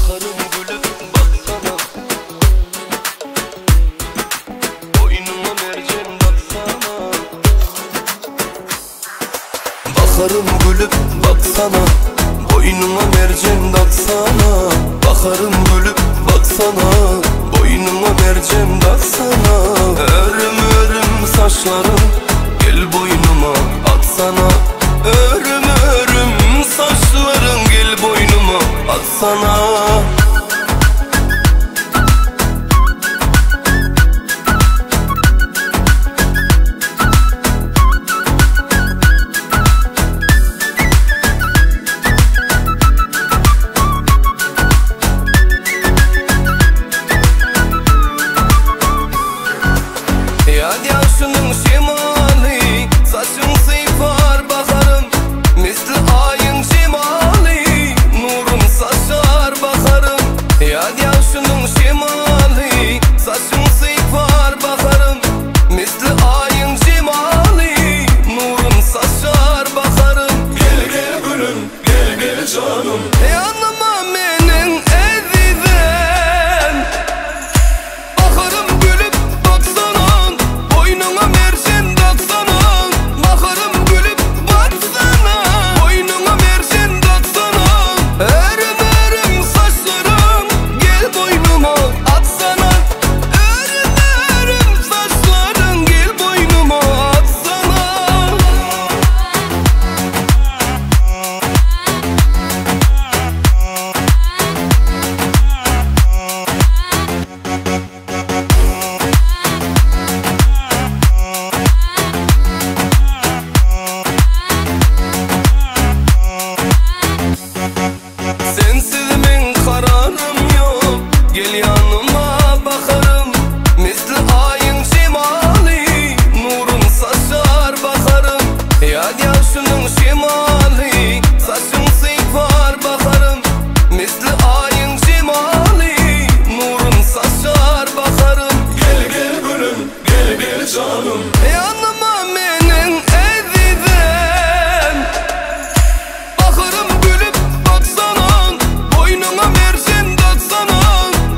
Bakarym gülüp baksana Boynuma mercan baksana Bakarım gülüp baksana Boynuma mercan taksana Bakarım gülüp baksana Boynuma mercan taksana Örüm örüm saçların Gel boynuma atsana Örüm örüm saçların Gel boynuma atsana Yad yaşının şimali Saçın sıyfar baharım Misli ayın cemali Nurun saçar baharım Yad yaşının şimali Saçın sıyfar baharım Misli ayın cemali Nurun saçar baharım Gel gel gülüm gel gel canım Yanıma menin ezizim Bakarım gülüp baksana Boynuna mercan taksana Bakarım gülüp baksana Boynuna mercan taksana Örüm örüm saçlarım Gel boynuma atsana Örüm örüm saçların Gel boynuma atsana Sensiz men kararım yok Gel yanıma bakarım Misli ayın cemali Nurun saçar bakarım Yad yaşının şemali Saçın sıyfar bakarım Misli ayın cemali Nurun saçar bakarım Gel gel gülüm gel gel canım Yanıma menin ezizim Bakarım gülüp baksana Boynuna mercan taksana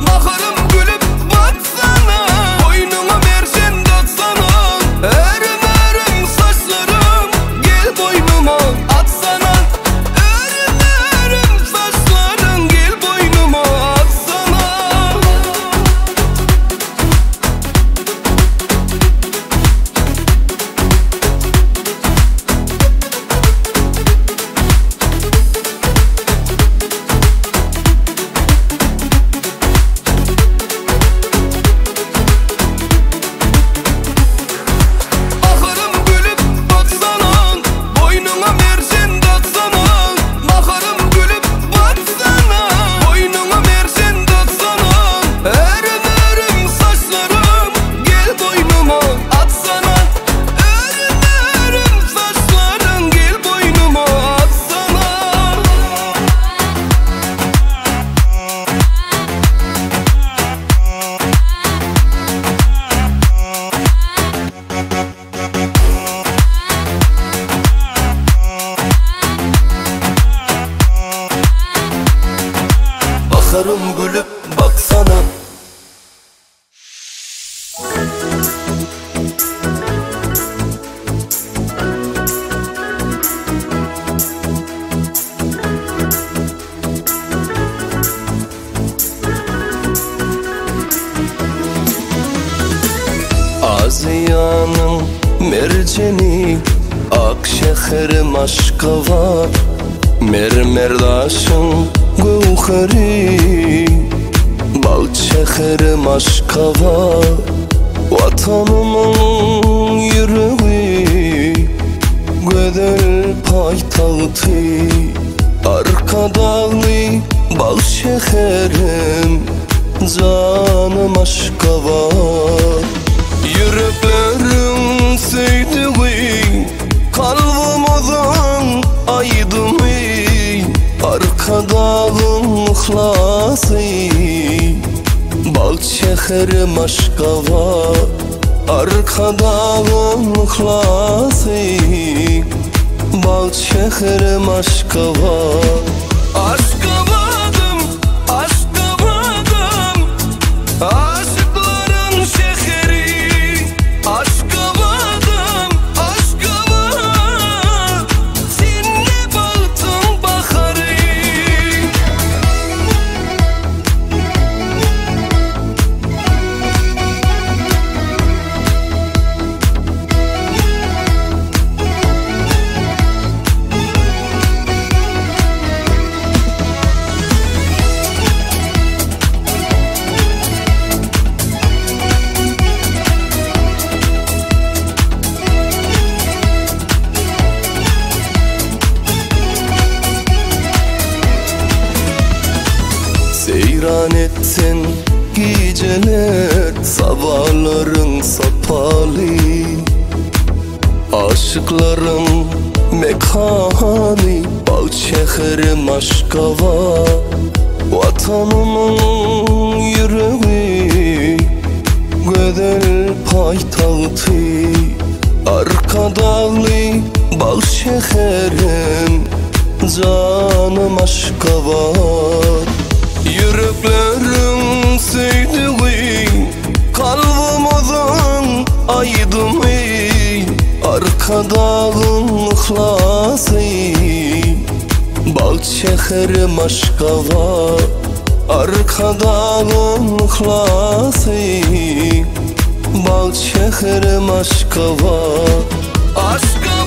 Bakarım gülüp baksana Boynuna mercan taksana Örüm örüm saçlarım Gel boynuma atsana Örüm örüm saçların Gel boynuma atsana Bakarım gülüp baksana Boynuna mercan taksana Bakarım gülüp baksana Boynuna mercan taksana Örüm örüm saçlarım Gel boynuma atsana Örüm örüm saçların Gel boynuma atsana Bakarım gülüp baksana Aziyanın merceni Ak şehrim Aşkabat Mermer daşın gövheri Bal şehrim Aşkabat Vatanımın yüreği Güzel paytahtı Arkadağlı bal şehrim Canım Aşkabat Yüreklerin söydüğü Kalbimizin aydını Arkadağın ihlası Bal şehrim Aşkabat Arkadağın ihlası Bal şehrim Aşkabat Aşkabat'ım, aşk Seýran etsin gijeler Sabahlaryn sapaly. Aşıkların mekany Bal şäherim Aşgabat Watanymyň ýüregi Gözel paýtagty. Arkadagly bal şäherim Canım Aşgabat Ýürekleriň söýdügi Kalbymyzyň aýdymy Arkadagyň yhlasy Bal şäherim Aşgabat Arkadagyň yhlasy Bal şäherim Aşgabat Aşgabat.